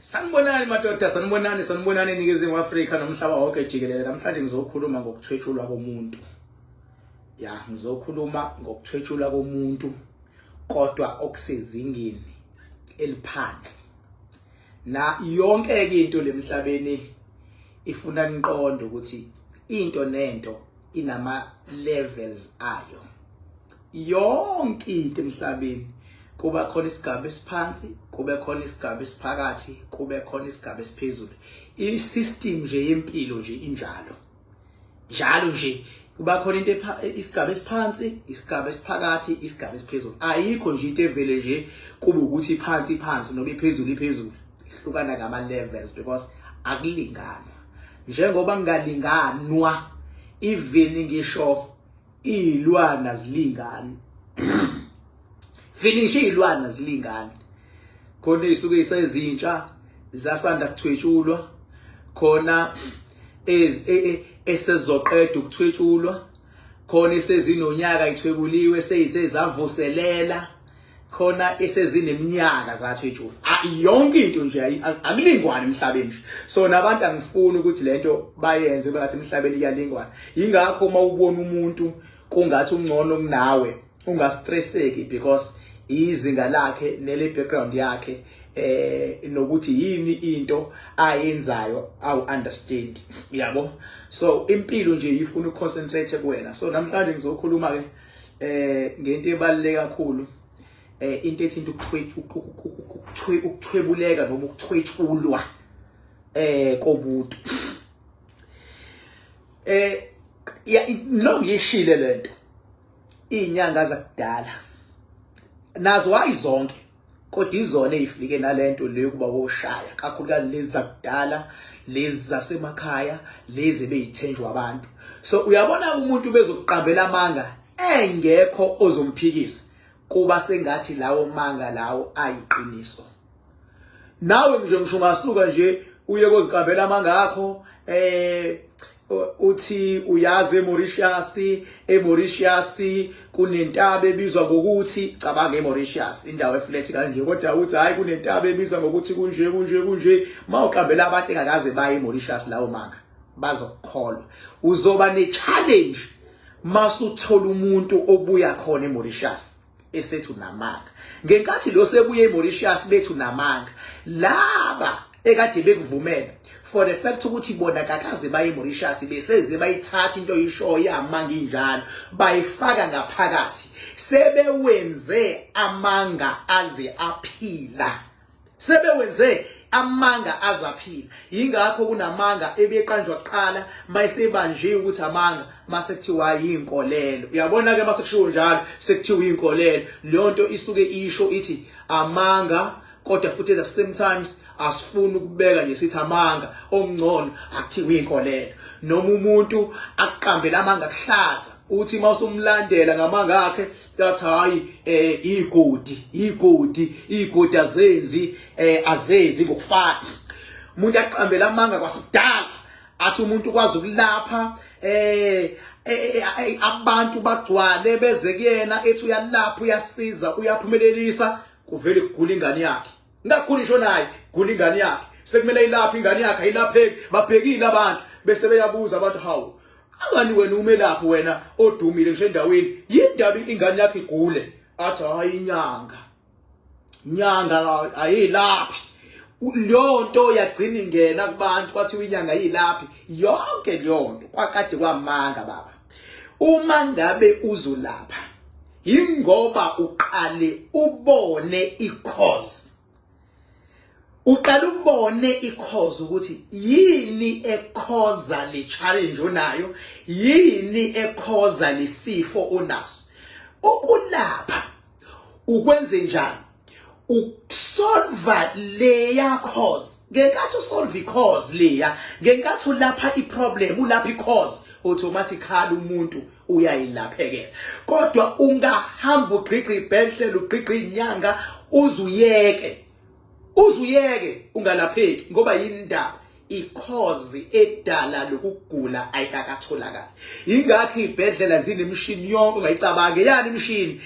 Sanibonani madoda, sanibonani, sanibonani eNingizimu Afrika nomhlaba wonke jikelele. Namhlanje ngizokhuluma ngokuthwetshulwa komuntu. Ya, ngizokhuluma ngokuthwetshulwa komuntu kodwa okusezingeni eliphansi. Na yonke ke into lemhlabeni ifuna niqonde ukuthi into nento inama levels ayo. Yonke into emhlabeni kuba khona isigaba esiphansi, kube khona isigaba esiphakathi, kube khona isigaba esiphezulu. I-system nje yempilo nje injalo njalo nje, kuba khona into isigaba esiphansi, isigaba esiphakathi, isigaba esiphezulu. Ayikho nje into evele nje kube ukuthi iphansi iphansi noma iphezulu iphezulu. Ihlukana ngama levels because akulinganwa, njengoba kungalinganwa even ngisho Iy'lwana zilingani. Finish iy'lwana zilingani. Khona ey'suke isezintsha zasanda kuthwetshulwa, khona esezoqeda ukuthwetshulwa, khona esezinonyaka ithwebuliwe seyisezavuselela, khona esezineminyaka zathwetshulwa. Yonke into nje akulingwani emhlabeni nje. So nabantu angifuni ukuthi lento bayenze bengathi emhlabeni kuyalingwana. Yingakho uma ubona umuntu kungathi ungcono kunawe ungastresseki, because izinga lakhe nele background yakhe nokuthi yini into ayenzayo awu understand, yabo. So impilo nje ifuna uconcentrate kuwena. So namhlanje ngizokhuluma ke ngento ebaluleke kakhulu, into ethinta ukuthwebuleka noma ukuthwetshulwa komuntu. Ya, lo ngishile lento, izinyanga zakudala nazo hayi zonke, kodwa izona ezifike nalento leyo kuba woshaya kakhulukazi lezi zakudala, lezi zasemakhaya, lezi ebeyithenjwa abantu. So uyabona umuntu bezokuqambela amanga engekho ozomphikisa, kuba sengathi lawo manga lawo ayiqiniso. Nawe nje ngisho ungasuka nje uye koziqambela amanga akho, uthi uyazi eMauritius, eMauritius kunentaba ebizwa ngokuthi, cabanga eMauritius indawo eflat kanje, kodwa uthi hayi kunentaba ebizwa ngokuthi kunje kunje kunje. Mawuqambela abantu engakaze baye eMauritius lawo manga bazokukholwa. Uzoba ne-challenge masuthola umuntu obuya khona eMauritius esethu namanga, ngenkathi lo sebuye eMauritius bethu namanga laba ekade bekuvumela, for the fact ukuthi bona kakaze baye eMauritius, beseze bayithatha into oyishoyo yamanga injalo bayifaka ngaphakathi, sebewenze amanga aze aphila, sebewenze amanga azaphila. Yingakho kunamanga ebeqanjwa kuqala, mayisebanjiwe ukuthi amanga, mase kuthiwa yinkolelo. Uyabona ke mase kushiwo njalo, sekuthiwa inkolelo, leyo nto isuke isho ithi amanga, kodwa futhi at the same times asifuni ukubeka nje sithi amanga, ongcono akuthiwa inkolelo. Noma umuntu akuqambela amanga kuhlaza, uthi mawusumlandela ngamanga akhe yathi hayi igodi igodi igodi azenzi azezi ngokufana. Umuntu aqambela amanga kwasidala, athi umuntu ukwazi ukulapha abantu bagcwale beze kuyena, ethi uyalapha, uyasiza, uyaphumelelisa, kuvele kugula ingane yakhe. Ngakhula isho naye gula ingane yakhe, sekumele ilaphe ingane yakhe, ayilapheki, babhekile abantu, bese beyabuza abantu, hawu angani wena umelaphi wena odumile ngisho endaweni, yindaba ingane yakhe igule? Athi hayi inyanga inyanga ayilaphi. Leyo nto yagcina ingena kubantu, kwathiwa inyanga ayilaphi. Yonke leyo nto kwakade kwamanga baba. Uma ngabe uzolapha, yingoba uqale ubone i-cause, uqala ubone i-cause ukuthi yini ekhoza le challenge onayo, yini ekhoza lesifo onaso. Ukulapha ukwenze njani? Ukusolva leya cause. Ngenkathi usolve i-cause leya, ngenkathi ulapha i-problem, ulapha i-cause, automatically umuntu uyayilaphekela. Kodwa ungahamba ugqigqa ibhedlela, ugqigqa inyanga, uzuyeke uzuyeke ungalapheki, ngoba yini indaba? I-cause edala lokugula ayikakatholakali. Ingakho izibhedlela zinemishini yonke ongayicabanga, eyani imishini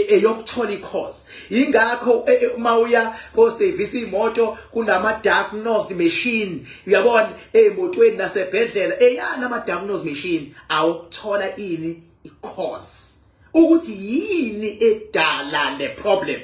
eyokuthola i-cause. Ingakho uma uya ko-service imoto kunama-diagnosed machine, uyabona, ey'motweni nasebhedlela, eyani ama-diagnosed machine awukuthola ini i-cause, ukuthi yini edala le problem.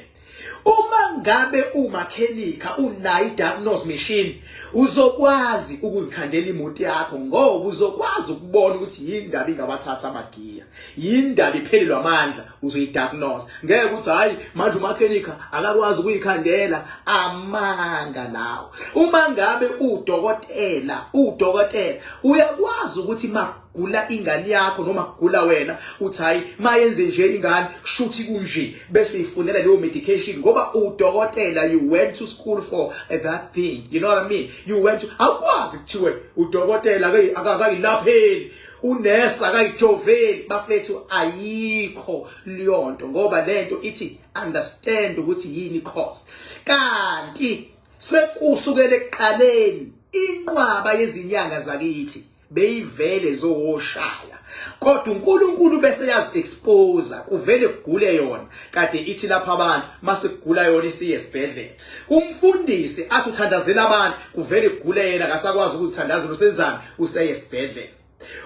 Uma ngabe umakhenikha unayo i-diagnose machine, uzokwazi ukuzikhandela imoto yakho, ngoba uzokwazi ukubona ukuthi yindaba ingabathatha amagiya, yindaba iphelelwa amandla, uzoyidiagnose. Ngeke ukuthi hayi manje umakhenikha akakwazi ukuyikhandela, amanga lawo. Uma ngabe udokotela, udokotela uyakwazi ukuthi gula ingane yakho noma kugula wena, uthi hayi mayenze nje ingane kushuthi kunje, bese uyifunela leyo medication, ngoba udokotela, you went to school for that thing, you know what I mean? You went to, awukwazi kuthiwe udokotela ke akakayilapheli, unesi akayijoveli. Bafethu, ayikho leyonto, ngoba lento ithi understand ukuthi yini cause. Kanti sekusukela ekuqaleni inqwaba yezinyanga zakithi beyivele zowoshaya, kodwa uNkulunkulu bese yazi expose, kuvele kugule yona kade ithi lapha abantu, mase kugula yona isiye esibhedlela. Umfundisi athi uthandazela abantu, kuvele kugule yena, akasakwazi ukuzithandazela, usenzani? Useye esibhedlela.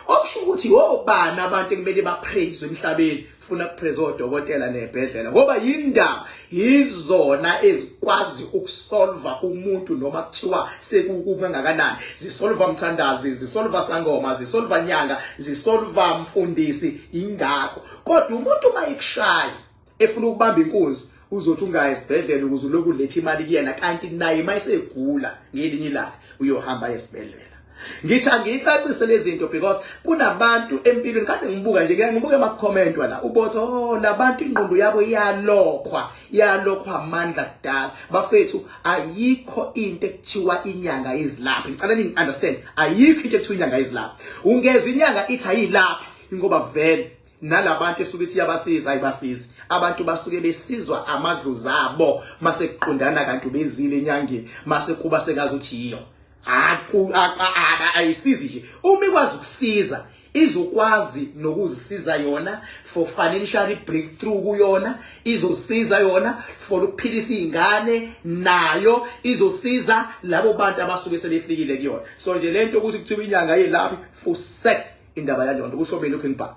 Okusho ukuthi obani abantu ekumele bapraise emhlabeni? Funa kupraise odokotela nebhedlela, ngoba yindaba yizona ezikwazi ukusolva umuntu noma kuthiwa sekukungakanani. Zisolva mthandazi, zisolva sangoma, zisolva nyanga, zisolva mfundisi, ingakho. Kodwa umuntu uma ekushaya efuna ukubamba inkunzi, uzothi ungayi esibhedlela ukuze uloku letha imali kuyena, kanti naye mayesegula ngelinye ilanga uyohamba esibhedlela. Ngithi angiyicacise lezi zinto because kunabantu empilweni, kade ngibuka nje, ngeke ngibuke ama-comment la, ubothi oh labantu ingqondo yabo iyalokhwa, iyalokhwa amandla kudala. Bafethu, ayikho into ekuthiwa inyanga yezilaphi. Ngicela ni understand, ayikho into ekuthiwa inyanga yezilaphi. Ungezwa inyanga ithi ayilaphi, ngoba vele nalabantu esuke ithi iyabasiza ayibasizi. Abantu basuke besizwa amadlozi abo mase kuqondana, kanti ubezile enyangeni mase kuba sengazi uthi yiyo. Ayisizi nje. Uma ikwazi ukusiza, izokwazi nokuzisiza yona for financial breakthrough kuyona, izosiza yona for ukuphilisa izingane, nayo izosiza labo bantu abasuke sebefikile kuyona. So nje lento ukuthi kuthiwa inyanga yelaphi, for sec indaba yaleyo nto, kusho mina uKing Bhaka.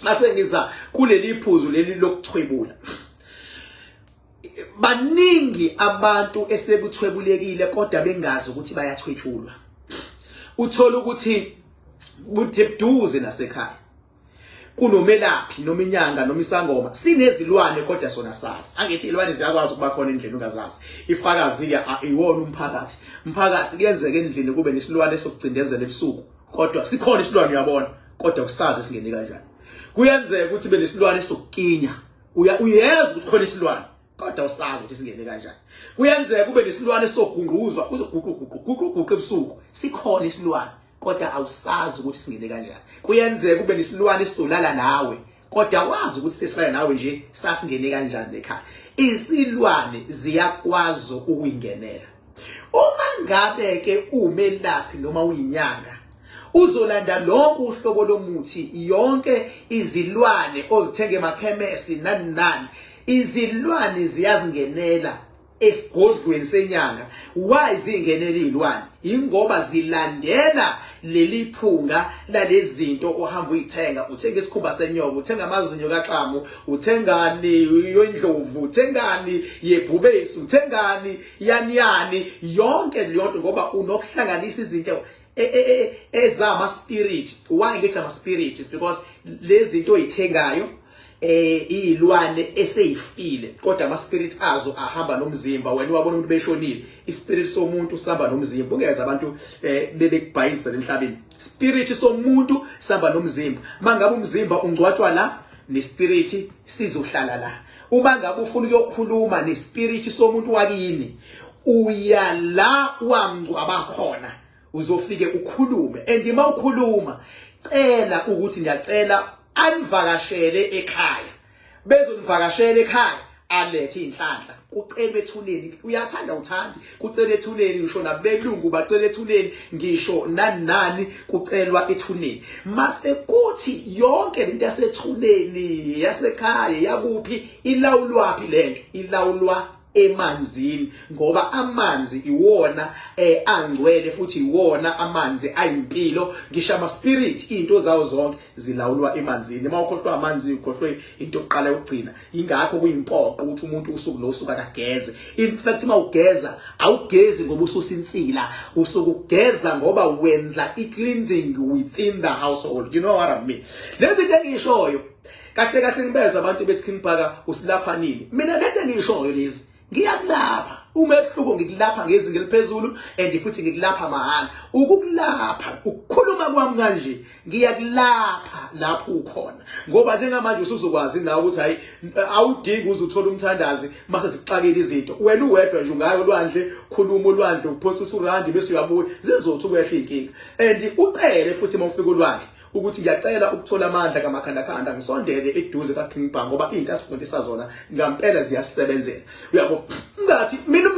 Mase ngiza kuleli phuzu leli lokuthwebula, baningi abantu esebuthwebulekile kodwa bengazi ukuthi bayathwetshulwa. Uthola ukuthi buduze nasekhaya kunomelaphi noma inyanga noma isangoma sinezilwane, kodwa sona sazi. Angithi ilwane ziyakwazi ukuba khona endlini ungazazi? Ifakazi ke iwona umphakathi. Umphakathi, kuyenzeka endlini kube nesilwane sokucindezela ebusuku, kodwa sikhona isilwane, uyabona, kodwa kusazi singene kanjani. Kuyenzeka ukuthi benesilwane sokukinya, uyezwa ukuthi khona isilwane, kodwa usazi ukuthi singene kanjani. Kuyenzeka kube nesilwane sogungquzwa, uzoguquguqu guquguqu ebusuku, sikhona isilwane, kodwa awusazi ukuthi singene kanjani. Kuyenzeka kube nesilwane esizolala nawe, kodwa wazi ukuthi sesilala nawe nje sasingene kanjani ekhaya. Isilwane ziyakwazi ukuyingenela. Uma ngabe ke umelaphi noma uyinyanga, uzolanda lonke uhlobo lomuthi, yonke izilwane ozithenga emakhemesi nani nani, izilwane ziyazingenela esigodlweni senyanga. Why zingenela izilwane? Ingoba zilandela leli phunga lalezinto ohamba uyithenga. Uthenga isikhumba senyoka, uthenga amazinyo kaxamu, uthengani yondlovu, uthengani yebhubesi, uthengani yani yani, yonke leyo nto, ngoba unokuhlanganisa izinto ezama spirit. Why ngithi ama spirit? Is because lezi zinto oyithengayo izilwane eseyifile, kodwa ama spirits azo ahamba nomzimba. Wena wabona umuntu beshonile, ispirit somuntu sihamba nomzimba. Ungeza abantu bebekubhayisa emhlabeni, spirit somuntu sihamba nomzimba. Mangabe umzimba ungcwatshwa la, nespirit sizohlala la. Uma ngabe ufuna ukuyokhuluma nespirit somuntu wakini, uya la wamngcwaba khona, uzofike ukhulume. And uma ukhuluma, cela ukuthi ngiyacela anivakashele ekhaya, bezonivakashela ekhaya. Alethe inhlanhla, kucelwe ethuneni. Uyathanda uthandi, kucelwe ethuneni. Ngisho nabelungu bacela ethuneni, ngisho nani nani kucelwa ethuneni. Mase kuthi yonke lento yasethuneni, yasekhaya, yakuphi, ilawulwaphi lento? Ilawulwa emanzini, ngoba amanzi iwona angcwele futhi iwona amanzi ayimpilo. Ngisho ama spirit, izinto zawo zonke zilawulwa emanzini. Uma ukhohlwa amanzi, ukhohlwe into yokuqala yokugcina. Ingakho kuyimpoqo ukuthi umuntu usuku nosuku akageze. In fact, uma ugeza, awugezi ngoba ususinsila, usuku ugeza ngoba wenza i-cleansing within the household. You know what I mean? Lezi zinto engishoyo kahle kahle, ngibeza abantu bethi, "King Bhaka, usilapha nini?" Mina lento engishoyo lezi, ngiyakulapha. Umehluko, ngikulapha ngezinga eliphezulu and futhi ngikulapha mahhala. Ukukulapha, ukukhuluma kwami kanje, ngiyakulapha lapho ukhona, ngoba njengamanje usuzokwazi nawe ukuthi hayi, awudingi uze uthole umthandazi mase zikuxakile izinto. Wena uwedwa nje ungayo olwandle, khuluma olwandle, uphotha uthi urandi, bese uyabuya, zizothi ukwehla inkinga. And ucele futhi uma ufika olwandle ukuthi, "Ngiyacela ukuthola amandla kamakhandakhanda, ngisondele eduze kaKing Bhaka, ngoba izinto asifundisa zona ngampela ziyasebenzela." Uyabo, ngathi mina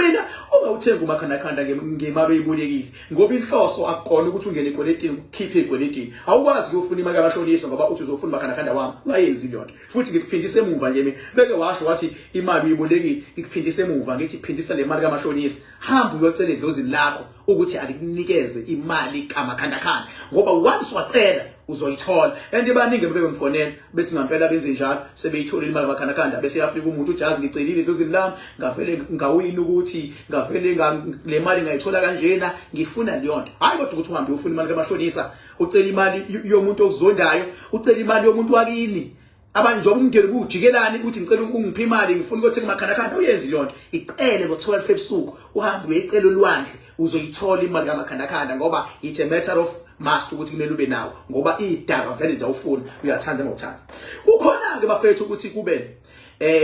ungawuthenga umakhandakhanda ngemali oyibolekile, ngoba inhloso akukona ukuthi ungene ekweletini, ukukhiphe ekweletini. Awukwazi ukuyofuna imali kamashonisa ngoba uthi uzofuna umakhandakhanda wami. Ungayenzi leyo nto. Futhi ngikuphindise emuva nje mina. Beke washo wathi imali uyibolekile, ngikuphindise emuva, ngithi phindisa le mali kamashonisa, hamba uyocela edlozini lakho ukuthi alikunikeze imali kamakhandakhanda, ngoba once wacela uzoyithola. And baningi bebe ngifonela bethi ngampela benze njalo, sebeyitholile imali kamakhandakhanda. Bese yafika umuntu uthi, "Yazi, ngicelile edlozini lami, ngavele ngawina, ukuthi ngavele le mali ngayithola kanjena, ngifuna leyo nto." Hayi, kodwa ukuthi uhambe ufuna imali kamashonisa, ucela imali yomuntu okuzondayo, ucela imali yomuntu wakini, abanye njengoba umndeni kujikelani, uthi, "Ngicela ungiphe imali, ngifuna ukuyothenga amakhandakhanda." Uyenzi leyo nto. Icele ngo-12 ebusuku, uhambe uyicela olwandle, uzoyithola imali kamakhandakhanda, ngoba it's a matter of must ukuthi kumele ube nawo, ngoba idaba vele ziyawufuna, uyathanda ngokuthanda. Kukhona ke bafethu ukuthi kube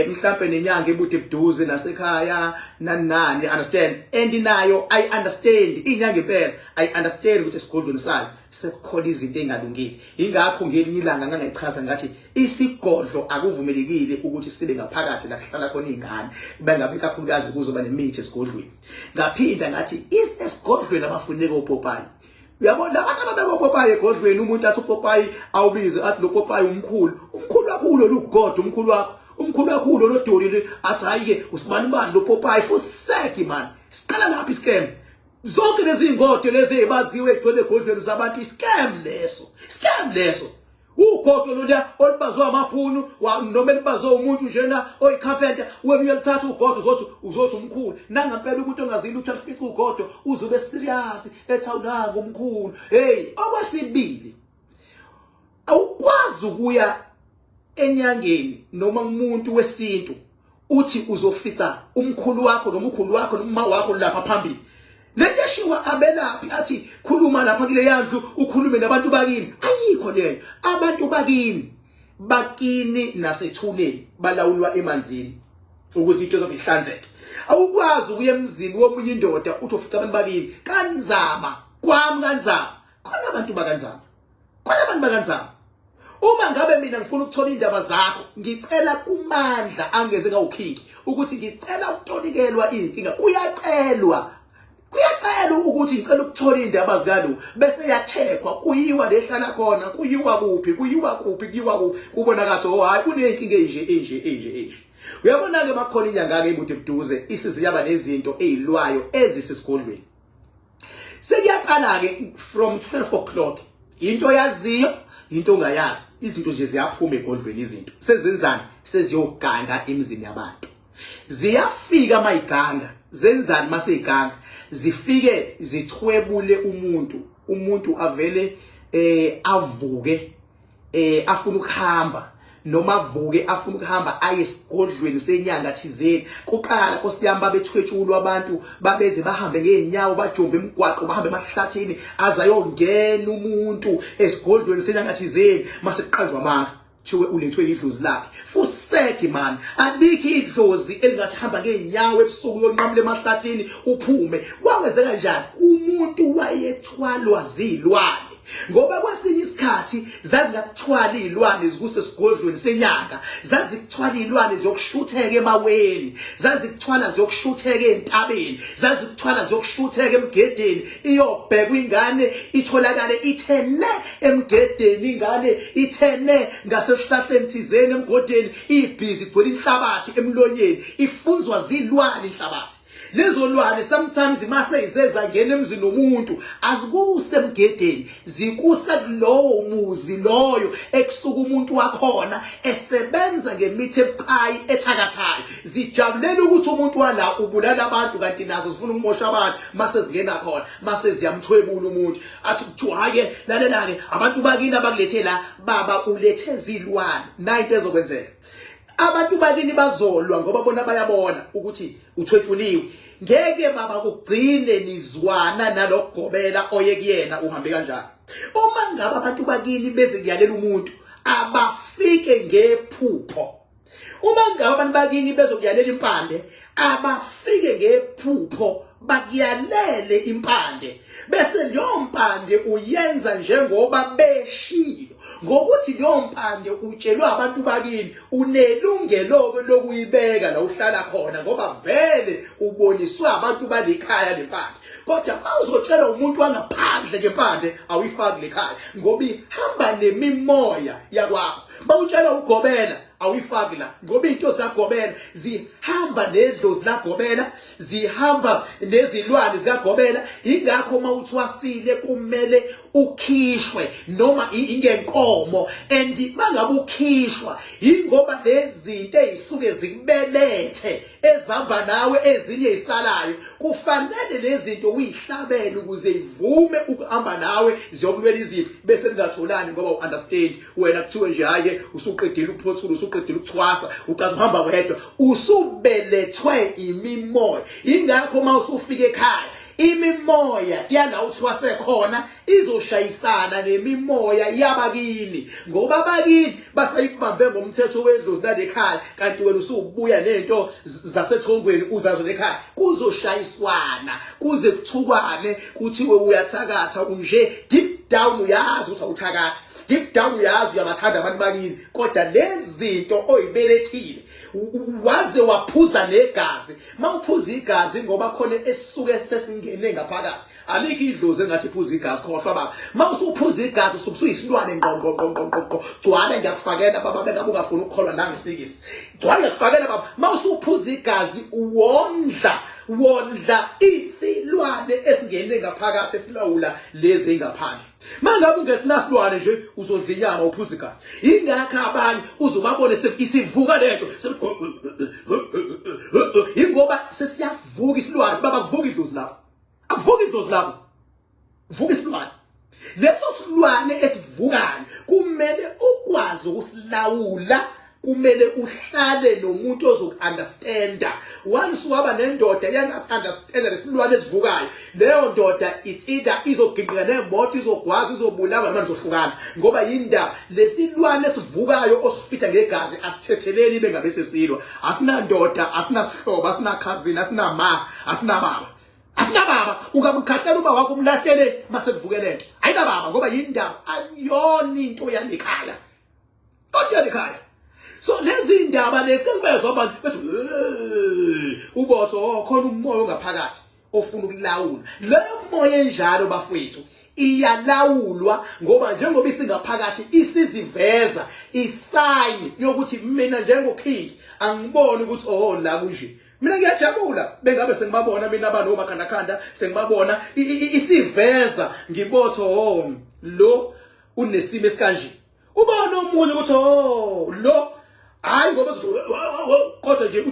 mhlambe nenyanga ebude buduze nasekhaya, nani nani, understand? And nayo I understand inyanga impela, I understand ukuthi esigodlweni sayo sekukhona izinto engalungile. Ingakho ngelinye ilanga ngangayichaza ngathi isigodlo akuvumelekile ukuthi sibe ngaphakathi la kuhlala khona izingane, bengabe kakhulukazi kuzoba nemithi esigodlweni. Ngaphinda ngathi esigodlweni abafuneka opopayi. Uyabona, abantu ababeka opopayi egodlweni, umuntu athi upopayi awubize, athi lo popayi umkhulu, umkhulu wakho lo lugodo, umkhulu wakho, umkhulu wakho lo lodoli, athi hayi ke usibani bani lo popayi. Fuseki man, siqala lapha iscam. Zonke lezi ngodo lezi ezibaziwe egcwele egodlweni zabantu, iscam leso, scam leso. Ugodo loluya olubazwe amabhunu noma elibazwe umuntu njena oyicarpenter, wena uyalithatha ugodo, uzothi umkhulu. Nangampela umuntu ongazili ukuthi alifice ugodo uzobe serious ethi, "Awunanga umkhulu." Hey, okwesibili, awukwazi ukuya enyangeni noma umuntu wesintu uthi uzofica umkhulu wakho noma ukhulu wakho noma uma wakho lapha phambili. Lento eshiwa abelaphi athi khuluma lapha kule yandlu, ukhulume nabantu bakini, ayikho leyo. Abantu bakini nasethuneni balawulwa emanzini ukuze into zakho ihlanzeke. Awukwazi ukuya emzini womunye indoda uthi ufica abantu bakini. Kanzama kwami, kanzama khona abantu bakanzama, khona abantu bakanzama. Uma ngabe mina ngifuna ukuthola indaba zakho, ngicela kumandla angeze ngawukhiki ukuthi ngicela ukutolikelwa inkinga. Kuyacelwa, kuyacelwa ukuthi ngicela ukuthola indaba zikalo, bese yacheckwa, kuyiwa lehlala khona, kuyiwa kuphi, kuyiwa kuphi, kuyiwa kuphi, kubonakala, oh hayi, kuneyinkinga enje enje enje enje. Uyabona ke, makhona inyanga ke ibude buduze, isize yaba nezinto ezilwayo ezisesigodlweni, sekuyaqala ke from 12 o'clock. Into yaziyo, into ongayazi, izinto nje ziyaphuma egodlweni. Izinto sezenzani? Seziyoganga emizini yabantu. Ziyafika mayiganga, zenzani maseyiganga? Zifike zithwebule umuntu, umuntu avele avuke afuna ukuhamba, noma avuke afuna ukuhamba aye esigodlweni senyanga thizeni. Kuqala Nkosi yami, babethwetshulwa abantu, babeze bahambe ngeenyawo, bajombe emigwaqo, bahambe emahlathini, azayongena umuntu esigodlweni senyanga thizeni. Mase kuqanjwa amanga, thiwe ulethwe idlozi lakhe. Fuseki man, alikho idlozi elingathi hamba ngeenyawo ebusuku uyonqamula emahlathini uphume. Kwakwenzeka kanjani? Umuntu wayethwalwa zilwane. Ngoba kwesinye isikhathi zazingakuthwala izilwane zikuse sigodlweni senyanga, zazikuthwala izilwane ziyokushutheka emaweni, zazikuthwala ziyokushutheka entabeni, zazikuthwala ziyokushutheka emgedeni, iyobhekwa ingane itholakale ithe ne emgedeni, ingane ithe ne ngasesihlahleni thizeni emgodeni, ibhizi igcwele inhlabathi emlonyeni, ifunzwa zilwane inhlabathi. Lezo lwane sometimes mase izeza ngena emzini womuntu azikuse emgedeni, zikusa kulowo muzi loyo ekusuka umuntu wakhona esebenza ngemithi ebucayi ethakathayo. Zijabulela ukuthi umuntu wala ubulala abantu kanti nazo zifuna ukumosha abantu mase zingena khona, mase ziyamthwebula umuntu. Athi kuthiwa hhayi lalela-ke abantu bakini abakulethe la, baba ulethe zilwane. Nayi into ezokwenzeka. Abantu bakini bazolwa ngoba bona bayabona ukuthi uthwetshuliwe. Ngeke baba kugcine nizwana nalokugobela oye kuyena uhambe kanjani. Uma ngabe abantu bakini beze kuyalela umuntu abafike ngephupho. Uma ngabe abantu bakini bezokuyalela impande abafike ngephupho bakuyalele impande bese leyo mpande uyenza njengoba beshilo ngokuthi leyo mpande utshelwe abantu bakini unelungelo-ke lokuyibeka la uhlala khona ngoba vele uboniswe abantu balekhaya lempande. Kodwa uma uzotshelwa umuntu wangaphandle ngempande awuyifaki lekhaya ngoba ihamba nemimoya yakwakho. Bawutshelwa ugobela awuyifaki la ngoba izinto zikagobela zihamba nedlozi lagobela, zihamba nezilwane zikagobela. Ingakho uma uthwasile kumele ukhishwe noma ingenkomo, and mangabe ukhishwa ingoba lezinto ezisuke zikubelethe ezihamba nawe ezinye izisalayo, kufanele lezinto uyihlabele ukuze ivume ukuhamba nawe ziyokulwela iziphi bese ningatholani ngoba u-understand wena kuthiwe nje hhayi usuqedile ukuphothula, usuqedile ukuthwasa, ucaza uhamba wedwa, usubelethwe imimoya. Ingakho uma usufika ekhaya imimoya yala uthwase khona izoshayisana nemimoya yabakini ngoba abakini basayibambe ngomthetho wedlozi lalekhaya, kanti wena usubuya nento zasethongweni uzazo lekhaya. Kuzoshayiswana kuze kuthukwane kuthiwe uyathakatha unje. Deep down uyazi ukuthi awuthakathi, deep down uyazi uyabathanda abantu bakini, kodwa lezi zinto oyibelethile waze waphuza negazi. Mawuphuza igazi ngoba khona esisuke sesingene ngaphakathi, alikho idlozi engathi iphuza igazi, khohlwa baba. Mawusuphuza igazi usuke usuyisilwane ngqo ngqo ngqo ngqo ngqo. Gcwala ngiyakufakela baba, bengabe ungafuni ukukholwa nangesikisi. Gcwala ngiyakufakela baba. Mawusuphuza igazi wondla wondla isilwane esingene ngaphakathi esilawula lezi engaphandle. Mangabe ungesinasilwane nje uzodla inyama uphuza igazi. Ingakho abanye uzobabona isivuka lento. Ingoba sesiyavuka isilwane, baba kuvuka idlozi lapho. Akuvuka idlozi lapho. Vuka isilwane. Leso silwane esivukayo kumele ukwazi ukusilawula, kumele uhlale nomuntu ozoku-understanda. Once waba nendoda yangas-understanda lesilwane esivukayo, leyo ndoda it's either izoginqika nemoto, izogwaza, izobulawa noma nizohlukana. Ngoba yindaba lesilwane esivukayo osifitha ngegazi asithetheleli bengabe sesilwa. Asinandoda, asinasihlobo, asinakhazini, asinama, asinababa. Asinababa, ungamkhahlela uma wakho umlahlele mase kuvuke lento. Ayinababa ngoba yindaba akuyona into yalekhaya. Kodwa yalekhaya. So lezi ndaba lezi sekubezwa abantu bethi ubotho oh khona umoya ongaphakathi ofuna ukulawula. Leyo moya enjalo bafowethu iyalawulwa ngoba njengoba isingaphakathi isiziveza isign yokuthi mina njengoKing angiboni ukuthi oh la kunje. Mina ngiyajabula bengabe sengibabona mina abantu omakhandakhanda sengibabona isiveza ngibotho oh lo unesimo esikanje. Ubona omunye ukuthi oh lo hayi ngoba kodwa nje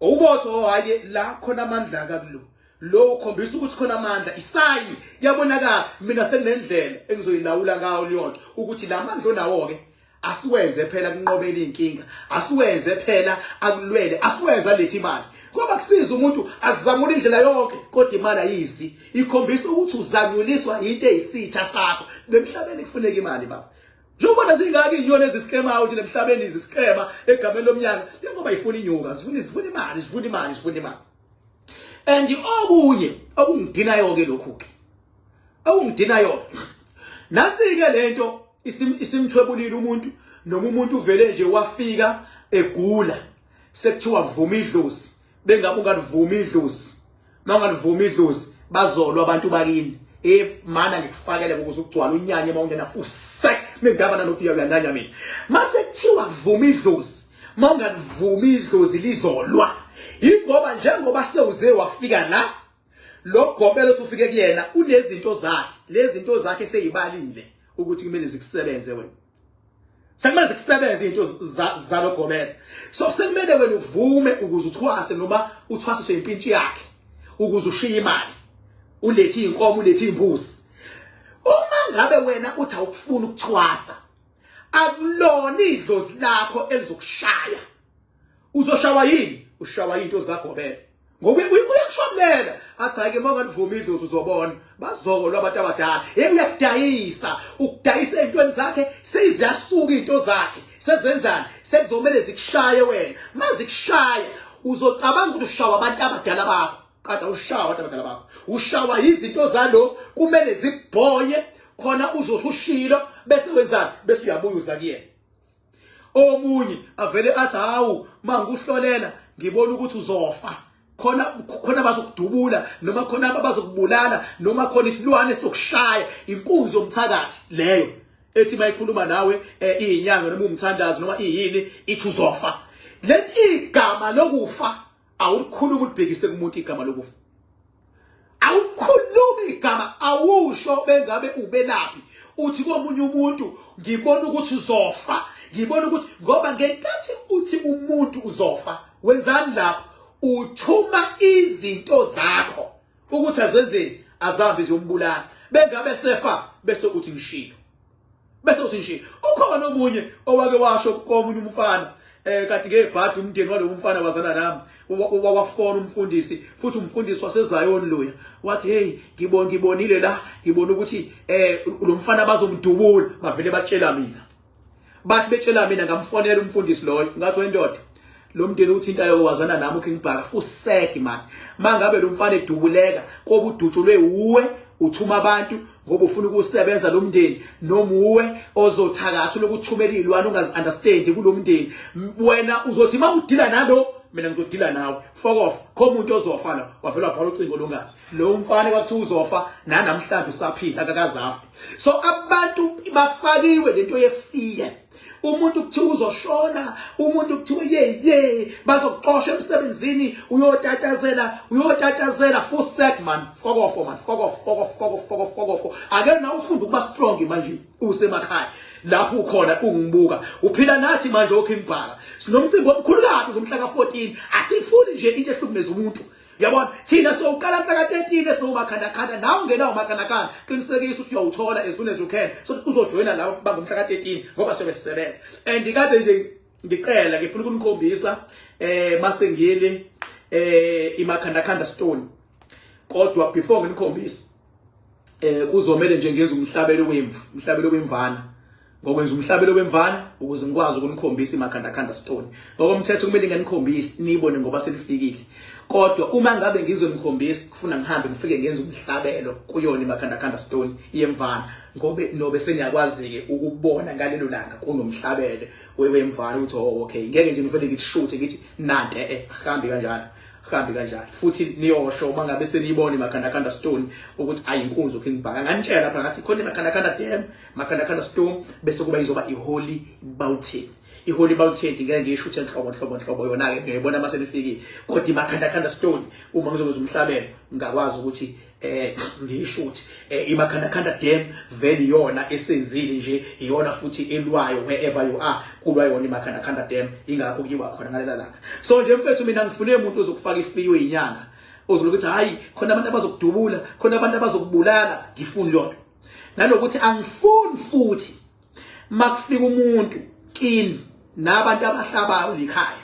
ubotho hayi la khona amandla kakulo lo ukhombisa ukuthi khona amandla isayini kuyabonakala. Mina senginendlela engizoyilawula ngayo leyonto ukuthi la mandla onawo ke asiwenze phela kunqobela inkinga, asiwenze phela akulwele, asiwenze alethe imali. Ngoba kusiza umuntu azamula indlela yonke kodwa imali ayizi, ikhombisa ukuthi uzanyuliswa into eyisitha sakho. Lemhlabeni kufuneka imali baba. Njengoba zingaka izinyoni eziskemayo nje lemhlabeni iziskema egameni lomnyaka, njengoba ifuna inyuka, zifuna imali, zifuna imali, zifuna imali. And okunye okungidinayo ke lokhu ke. Okungidinayo Nansi ke lento isimthwebulile umuntu, noma umuntu uvele nje wafika egula, sekuthiwa vuma idlozi, bengabe ungalivumi idlozi. Mawungalivumi idlozi bazolwa abantu bakini. Mana ngikufakele ukuze ugcwale unyanye mawungena fusek nendaba nalokuthi uyanyanya mina. Mase kuthiwa vuma idlozi, mawungalivumi idlozi lizolwa. Ingoba njengoba sewuze wafika la, lo gobelo usufike kuyena unezinto zakhe, lezi zinto zakhe seyibalile ukuthi kumele zikusebenze wena. Sekumele zikusebenze izinto zalogobela. So sekumele wena uvume ukuze uthwase noma uthwasiswe impintshi yakhe ukuze ushiye imali. Ulethe inkomo, ulethe imbuzi. Uma ngabe wena uthi awukufuni ukuthwasa, akulona idlozi lakho elizokushaya. Uzoshawa yini? Ushawa into zikagobela. Ngoba uyakushwabulela athi hayi ke mawungalivumi idlozi uzobona bazokolwa abantu abadala. Hey uyakudayisa, ukudayisa ezintweni zakhe seziyasuka izinto zakhe. Sezenzani? Sekuzomele zikushaye wena. Mazikushaya uzocabanga ukuthi ushawa abantu abadala bakho. Kade ushawa abantu abadala bakho. Ushawa izinto zalo kumele zikubhoye khona uzothi ushilo bese wenzani? Bese uyabuya uza kuyena. Omunye avele athi hawu mangikuhlolela ngibona ukuthi uzofa, khona khona bazokudubula noma khona abazokubulala noma khona isilwane sokushaya, inkunzi yomthakathi leyo ethi mayikhuluma nawe iyinyanga noma umthandazo noma iyini ithi uzofa. Leli igama lokufa awulikhuluma ulibhekise kumuntu, igama lokufa awukhulumi, igama awusho bengabe ubelaphi uthi komunye umuntu ngibona ukuthi uzofa, ngibona ukuthi, ngoba ngenkathi uthi umuntu uzofa wenzani lapho? Uthuma izinto zakho ukuthi azenzeni, azahambe ziyombulala, bengabe sefa bese uthi ngishilo, bese uthi nje. Ukhona omunye owake washo komunye umfana kade ngebhadi umndeni walowo mfana wazana nami, wawafona umfundisi, futhi umfundisi waseZion loya wathi hey ngibona ngibonile la, ngibona ukuthi lo mfana bazomdubula. Bavele batshela mina, bathi betshela mina ngamfonela umfundisi loyo, ngathi wendoda lo mndeni uthi into ayowazana nami uKing Bhaka fuseki man, mangabe lo mfana edubuleka koba udutshulwe uwe uthuma abantu ngoba ufuna ukusebenza lo mndeni, noma uwe ozothakatha lokuthumela izilwane ungazi understand kulo mndeni, wena uzothi mawudila nalo mina ngizodila nawe, fuck off, kho umuntu ozofa la. Wavela wavala ucingo lungani lo mfana kwathiwa uzofa, nanamhlanje usaphila akakazafi. So abantu bafakiwe lento yefear, umuntu kuthiwa uzoshona, umuntu kuthiwa ye ye bazokuxosha emsebenzini, uyotatazela, uyotatazela, fusek man, fuck off man, fuck off, fuck off, fuck off, fuck off, fuck off. Ake na ufunda ukuba strong manje usemakhaya lapho ukhona ungibuka uphila nathi manje oKing Bhaka, sinomcimbi omkhulu kabi ngomhla ka14. Asifuni nje into ehlukumeza umuntu, yabona. Thina sowuqala mhla ka13 esinomakhandakhanda, nawe ungenawo makhandakhanda qinisekisa ukuthi uyawuthola as soon as you can, so uzojoyina labo bangomhla ka13 ngoba sobe sisebenza. And kade nje ngicela ngifuna ukunikhombisa mase ngile imakhandakhanda stone, kodwa before nginikhombisa kuzomele nje ngenze umhlabelo wemvu, umhlabelo wemvana. Ngokwenza umhlabelo wemvana ukuze ngikwazi ukunikhombisa imakhandakhanda stone. Ngokomthetho kumele nginikhombise niyibone ngoba selifikile, kodwa uma ngabe ngizonikhombisa kufuna ngihambe ngifike ngenze umhlabelo kuyona imakhandakhanda stone yemvana, ngobe nobe seniyakwazi-ke ukubona ngalelo langa kunomhlabelo wemvana ukuthi oh okay, ngeke nje ngivele ngikushuthe ngithi nante ahambi kanjalo, hambi kanjalo. Futhi niyosho uma ngabe seniyibona imakhandakhanda stone ukuthi ayinkunzi uKing Bhaka. Nganitshela lapha ngathi khona imakhandakhanda dam, makhandakhanda stone, bese kuba izoba iHoly Mountain. IHoly Mountain ngeke ngiyishuthe nhlobo nhlobo nhlobo, yona ke ngiyayibona mase nifikile, kodwa imakhandakhanda stone uma ngizokwenza umhlabelo ngakwazi ukuthi ngiyishuthe. Imakhandakhanda dam vele iyona esenzile nje, iyona futhi elwayo wherever you are, kulwa yona imakhandakhanda dam, ingakho kuyiwa khona ngalela langa. So nje mfethu mina ngifune umuntu ozokufaka ifiyo inyanga ozokuthi hayi khona abantu abazokudubula, khona abantu abazokubulala, ngifuni lonto. Nanokuthi angifuni futhi makufika umuntu kini nabantu abahlabayo likhaya,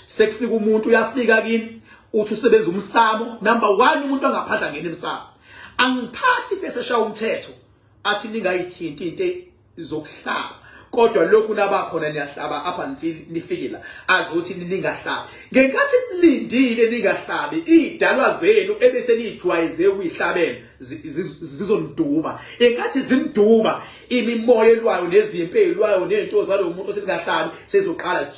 sekufika umuntu uyafika kini uthi usebenza umsamo, number 1 umuntu angaphandla ngene emsamo, angiphathi bese shaya umthetho athi ningayithinti into zokuhlaba. Kodwa lokhu nabakhona niyahlaba up until nifike la, azi ukuthi ningahlabi. Ngenkathi nilindile ningahlabi, idalwa zenu ebese nijwayeze ukuyihlabela zizoniduma. Inkathi ziniduma, imimoya elwayo nezimpi ezilwayo nezinto zalo muntu othi ningahlabi sezoqala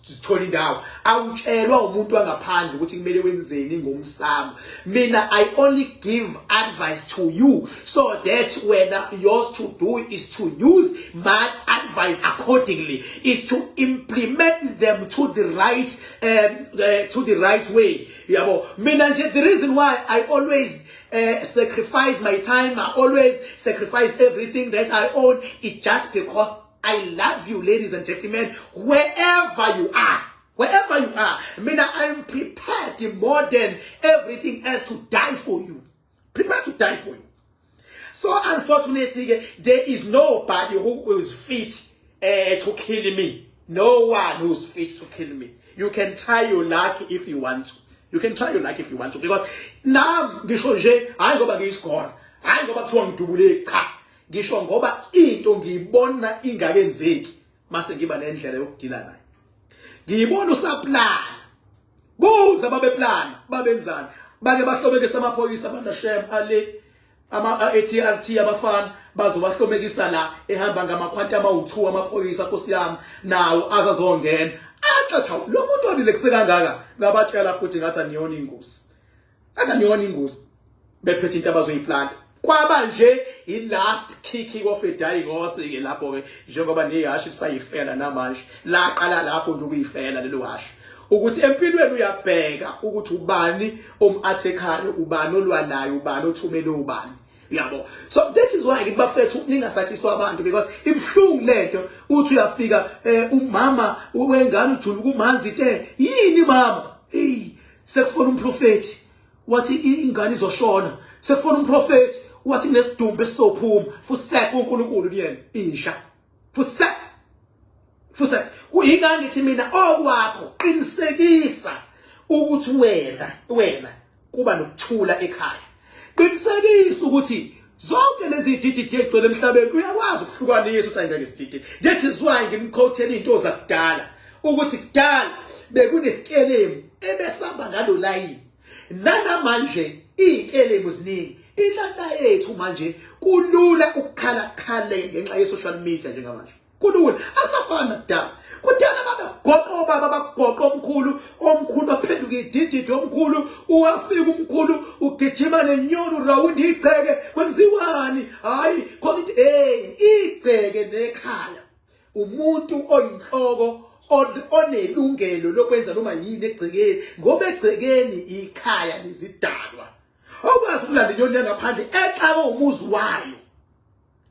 zithola indawo. Awutshelwa umuntu wangaphandle ukuthi kumele wenzeni ngomsamo. Mina I only give advice to you so that when yours to do is to use my advice accordingly, is to implement them to the right way. Yabo, mina nje, the reason why I always sacrifice my time, I always sacrifice everything that I own, is just because I love you, ladies and gentlemen, wherever you are. Wherever you are, mina, I'm prepared more than everything else to die for you. Prepared to die for you. So unfortunately, there is nobody who is fit to kill me. No one who's fit to kill me. You can try your luck if you want to. You can try your luck if you want to. Because now, ngisho nje, hayi ngoba ngiyisigora, hayi ngoba kuthiwa ngidubule, cha. Ngisho ngoba into ngiyibona ingakenzeki, mase ngiba nendlela yokudila nayo. Ngiyibona usaplana. Buza babeplana, babenzani? Bake bahlomekisa amaphoyisa abantu shem ale ama ATRT, abafana bazobahlomekisa la ehamba ngamakhwanta amawu2 amaphoyisa, Nkosi yami, nawo azazongena. Axatha lo muntu onile kusekangaka, ngabatshela futhi ngathi aniyona ingozi. Ngathi aniyona ingozi. Bephethe into abazoyiplanta. Kwaba nje i-last kick of a dying horse ke lapho ke, njengoba nehashi lisayifela namanje. Laqala lapho nje ukuyifela lelo hashi. Ukuthi empilweni uyabheka ukuthi ubani om-attack-ayo, ubani olwanayo, ubani othumele ubani. Yabo, so this is why ngithi bafethu ningasatshiswa abantu, because ibhlungu lento. Uthi uyafika, umama wengane ujuluka umanzi te, yini mama? Hey, sekufona umprofeti wathi ingane izoshona, sekufona umprofeti wathi kunesidumbu esizophuma. Fusek uNkulunkulu kuyena insha, fusek, fusek. Kuyingane ngithi mina okwakho, qinisekisa ukuthi wena kuba nokuthula ekhaya. Qinisekisa ukuthi zonke lezi dididi egcwele emhlabeni uyakwazi ukuhlukanisa ukuthi ayingeke isididi. That is why ngimquotela izinto zakudala, ukuthi kudala bekuneskelemu ebesamba ngalo layini. Nanamanje izikelemu ziningi. Inhlanhla yethu manje kulula ukukhala khale ngenxa ye social media njengamanje. Kulula, akusafani nakudala. Kudala babegoqa obaba, bagoqa omkhulu, omkhulu baphenduka idididi, omkhulu uwafika, umkhulu ugijima nenyoni urawundi igceke, kwenziwani? Hayi khona into, hey, igceke nekhaya umuntu oyinhloko onelungelo lokwenza noma yini egcekeni, ngoba egcekeni ikhaya lezidalwa. Awukwazi ukulanda inyoni yangaphandle exake umuzi wayo,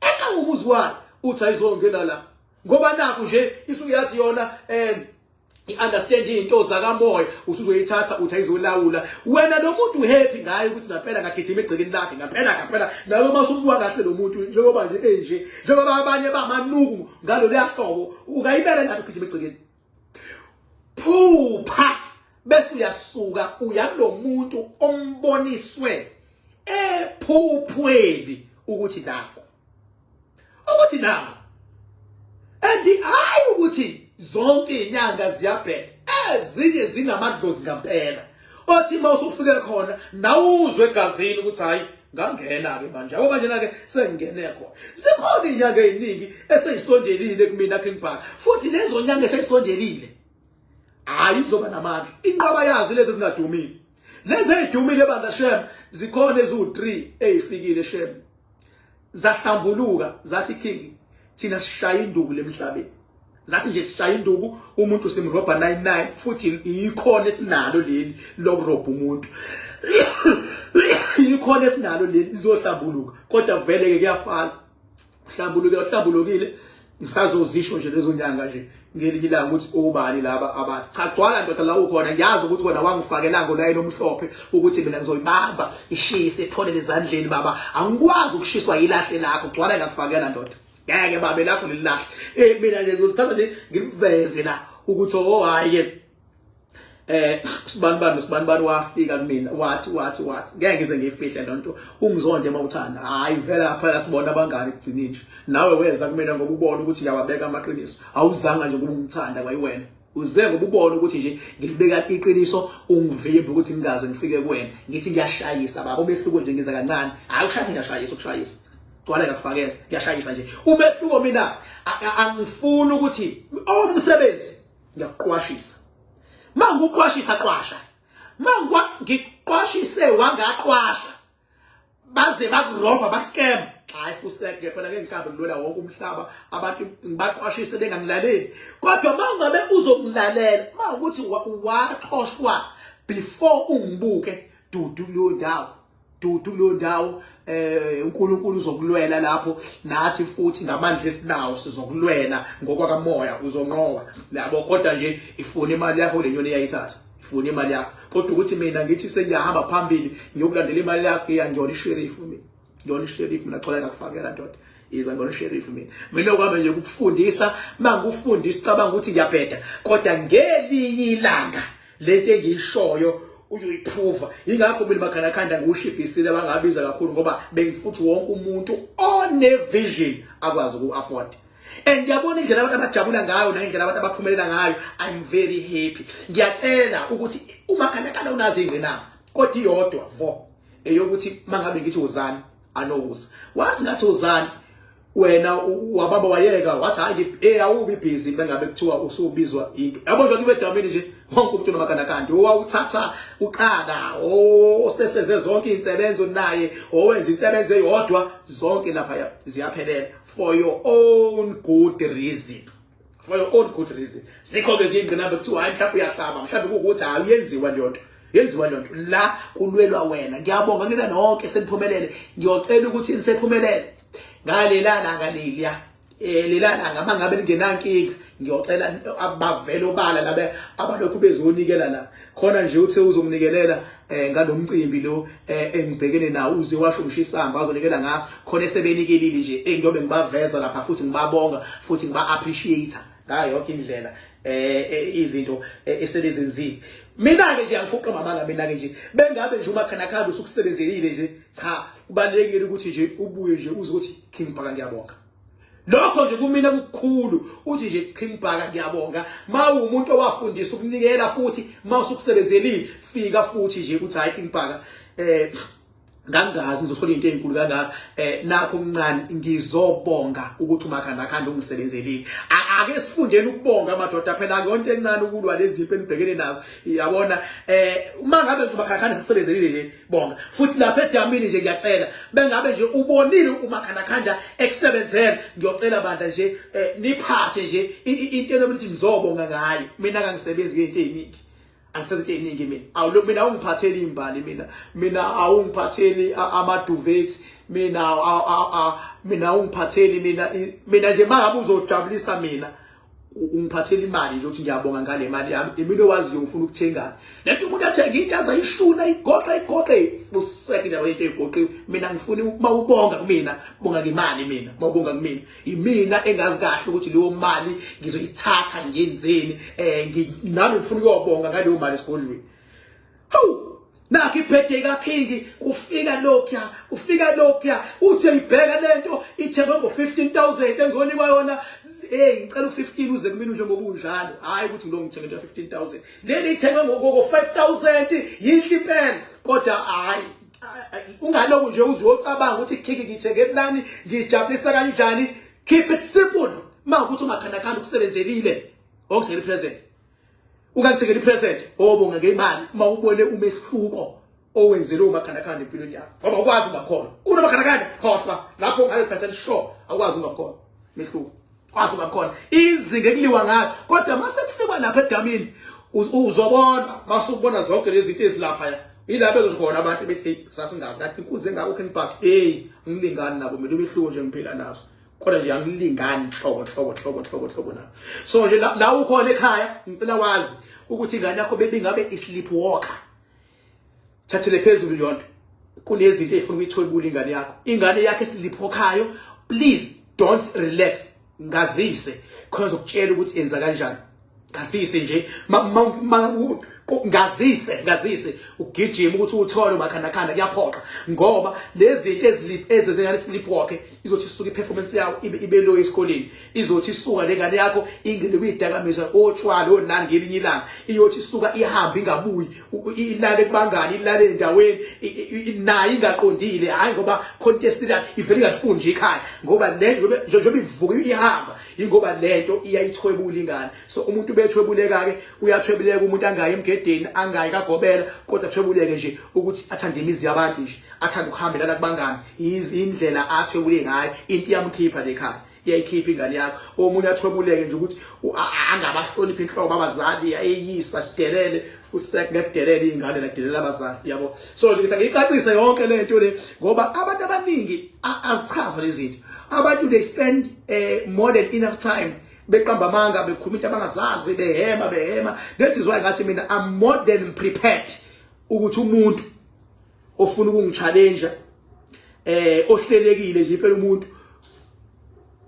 exake umuzi wayo, uthi ayizongena la ngoba nakhu nje isuke yathi yona i-understand izinto zakamoya, usuzoyithatha uthi ayizolawula wena. Lo muntu happy ngaye ukuthi ngampela ngagijima egcekeni lakhe, ngampela ngampela nawe uma usumbuka kahle lo muntu, njengoba nje enje, njengoba abanye bamanuku ngalolu hlobo, ungayibela nathi ugijima egcekeni. Phupha bese uyasuka uya kulo muntu omboniswe ephuphweni ukuthi nakho, ukuthi nakho. And hayi ukuthi zonke izinyanga ziyabheda, ezinye zinamadlozi ngampela, othi uma usufike khona nawuzwe egazini ukuthi hayi, ngangena ke manje, yabo, manje na ke sengingene khona. Zikhona izinyanga eziningi eseyisondelile kumina, King Bhaka, futhi lezo nyanga eseyisondelile, hayi, izoba namandla inqwaba yazo lezi ezingadumile. Lezi ezidumile bandla shem, zikhona eziwu3 ezifikile shem, zahlambuluka, zathi, "King, thina sishaya induku lemhlabeni." Zathi nje sishaya induku, umuntu simrobha 99, futhi ikhona esinalo leli lokurobha umuntu, ikhona esinalo leli, izohlambuluka. Kodwa vele ke kuyafana, uhlambuluke, uhlambulukile. Ngisazozisho nje lezo nyanga nje ngelinye ilanga ukuthi obani laba abathi cha. Gcwala ndoda la ukhona, ngiyazi ukuthi wena wangifakela ngolayini omhlophe ukuthi mina ngizoyibamba ishise ipholele ezandleni baba, angikwazi ukushiswa yilahle lakho. Gcwala, ngakufakela ndoda, ngeke babe lakho lelilahle. Mina nje ngizothatha nje ngiliveze la ukuthi oh, hayi ke. Sibanibani sibanibani wafika kumina, wathi wathi wathi ngeke ngize ngiyifihle lonto, ungizonde uma uthanda. Hayi vele phela sibona abangani kugcina nje. Nawe weza kumina ngoba ubona ukuthi ngiyawabeka amaqiniso, awuzanga nje ngoba ungithanda kwayiwena, uze ngoba ubona ukuthi nje ngilibeka iqiniso, ungivimba ukuthi ngingaze ngifike kuwena. Ngithi ngiyashayisa baba, umehluko nje ngiza kancane. Hayi ukushayisa, ngiyashayisa ukushayisa, gcwale ngakufakela, ngiyashayisa nje. Umehluko mina angifuni ukuthi umsebenzi ngiyakuqwashisa, manguqwashisa qwasha, mangiqwashise wangaqwasha baze bakurobha bakuscam. Hayi fusek ke phela, ke ngihambe ngilwela wonke umhlaba, abantu ngibaqwashise bengangilaleli. Kodwa mangabe uzongilalela, mawukuthi waxoshwa before ungibuke, dudu kuleyo ndawo, dudu kuleyo ndawo. uNkulunkulu uzokulwela lapho, nathi futhi ngamandla esinawo sizokulwela ngokwakamoya, uzonqoba yabo. Kodwa nje ifuna imali yakho le nyoni, iyayithatha, ifuna imali yakho. Kodwa ukuthi mina ngithi sengiyahamba phambili ngiyokulandela imali yakho, iyangiyona isheriff mina, ngiyona isheriff mina. Xola ngakufakela ndoda, izwa, ngiyona isheriff mina. Mina okwami nje ukufundisa, mangufundisa ucabanga ukuthi ngiyabheda, kodwa ngelinye ilanga lento engiyishoyo uyoyiprova. Ingakho mina Makhanakhanda ngiwushibhisile, bangabiza kakhulu, ngoba bengifuthi wonke umuntu one vision akwazi uku-afford. And ngiyabona indlela abantu abajabula ngayo nendlela abantu abaphumelela ngayo, I'm very happy. Ngiyacela ukuthi uMakhanakanda unazo ingqinamba, kodwa iyodwa vo, eyokuthi mangabe ngithi uzani anokuza, wathi ngathi uzani wena wabamba wayeka, wathi hayi awubi busy bengabe kuthiwa usubizwa into yabo nje kube damini nje wonke umuntu noMakhanakanda owawuthatha uqala oseseze zonke insebenzo naye owenza insebenzo eyodwa, zonke lapha ziyaphelela for your own good reason, for your own good reason. Zikho ke nje ingqinamba, kuthiwa hayi mhlawumbe uyahlaba, mhlawumbe kuwukuthi hayi uyenziwa leyo nto, yenziwa leyo nto la kulwelwa wena. Ngiyabonga nina nonke seniphumelele. Ngiyocela ukuthi nisephumelele ngalela langa leliya, lela langa mangabe lingenankinga, ngiyocela abavele obala labe abalokhu bezonikela la khona nje. Uthe uzonginikelela ngalomcimbi lo engibhekene nawo, uze washo ngisho isamba azonikela ngaso khona, esebenikelile nje, ngiyobe ngibaveza lapha futhi ngibabonga futhi ngiba appreciate ngayo yonke indlela izinto esebezenzile. Mina ke nje angifuqa mamanga, mina ke nje bengabe nje uMakhanakanda usukusebenzelile nje, cha, kubalekile ukuthi nje ubuye nje uze ukuthi King Bhaka ngiyabonga. Lokho nje kumina kukukhulu, uthi nje King Bhaka ngiyabonga. Mawumuntu owafundisa ukunikela futhi mawusukusebenzelile, fika futhi nje uthi hayi King Bhaka, ngangazi ngizothola into ezinkulu kangaka, nakho okuncane, ngizobonga ukuthi uMakhandakhanda ungisebenzelile. Ake sifundeni ukubonga madoda, phela akuyonto encane ukulwa lezi zimpi enibhekene nazo, yabona. Uma ngabe nje uMakhandakhanda sekusebenzelile nje, bonga futhi lapha edamini nje. Ngiyacela bengabe nje ubonile uMakhandakhanda ekusebenzela, ngiyocela bandla nje niphathe nje into enokuthi ngizobonga ngayo. Mina kangisebenzi ngento eziningi, angisenzi into eziningi mina. Awulo mina awungiphatheli imbali mina, mina awungiphatheli ama-duvets mina, mina awungiphatheli mina. Mina nje mangabe uzojabulisa mina, ungiphathela imali nje, uthi ngiyabonga ngale mali yami, imina owaziyo ngifuna ukuthengana lento. Umuntu athenga into azayishuna, igoqe igoqe, useke indaba yento egoqiwe. Mina ngifuna uma ubonga kumina, bonga ngemali. Mina uma ubonga kumina, imina engazi kahle ukuthi leyo mali ngizoyithatha ngenzeni. Nami ngifuna ukuyobonga ngaleyo mali esigodlweni. Hawu, nakho ibirthday kaKing, kufika lokhuya, kufika lokhuya, uthi uyibheka lento ithengwe ngo-15,000 engizonikwa yona. Hey, ngicela u15 uze kumina njengoba unjalo, hayi ukuthi ngilo ngithenga into ya-15,000, leli ithengwe ngo-5000, yinhle impela, kodwa hayi ungalokhu nje uze uyocabanga ukuthi King ngithenge nani, ngijabulisa kanjani. Keep it simple. Uma ukuthi uMakhandakhanda ukusebenzelile, ongithengela ipresent, ungangithengela ipresent, obonga ngemali uma ubone umehluko owenzele uMakhandakhanda empilweni yakho, ngoba ukwazi ungakhona unoMakhandakhanda, khohlwa lapho, 100% sure akwazi ungakhona mehluko, kwazi ungakhona izinga ekuliwa ngayo. Kodwa mase kufikwa lapha edamini, uzobona masukubona zonke lezi zinto ezilapha ya, yilapho ezokhona abantu bethi sasingazi kanti inkunzi engako King Bhaka. Hey, angilingani nabo mina, umehluko nje ngiphila nabo, kodwa nje angilingani nhlobo nhlobo nhlobo nhlobo nhlobo nabo. So nje la ukhona ekhaya, ngicela wazi ukuthi ingane yakho bebingabe isleepwalker, thathele phezulu yonto. Kunezinto ezifuna ukuyithwebula ingane yakho, ingane yakho esleepwalkayo, please don't relax, ngazise khona zokutshela ukuthi yenza kanjani. Ngazise nje. Ngazise ngazise ugijima ukuthi uthole umakhandakhanda kuyaphoqa ngoba lezi zinto ezilip ezenzeka sleepwalk izothi isuka iperformance yawo ibe ibe low esikoleni, izothi isuka lengane yakho ingene kwidakamizwa, otshwala, onani. Ngelinye ilanga iyothi isuka ihambe ingabuyi, ilale kubangani, ilale endaweni nayo ingaqondile. Hayi, ngoba khona into esila ivele ingalifuni nje ikhaya, ngoba le njengoba ivuka ihamba ingoba lento iyayithwebula ingane. So umuntu bethwebuleka ke, uyathwebuleka umuntu, angayi emgedeni, angayi kagobela, kodwa athwebuleke nje ukuthi athande imizi yabantu nje, athande ukuhambelana kubangani. Indlela athwebule ngayo into iyamkhipha lekhaya, iyayikhipha ingane yakho. Omunye athwebuleke nje ukuthi angabahloniphi inhlobo abazali, eyisa delele usek ngekudelela iy'ngane nakudelela abazali, yabo. So nje ngithi angiyicacise yonke le nto le ngoba abantu abaningi azichazwa lezi zinto. Abantu they spend more than enough time beqamba amanga, bekhuluma into abangazazi, behema behema. That is why ngathi mina I'm more than prepared ukuthi umuntu ofuna ukungichallenge, ohlelekile nje impela, umuntu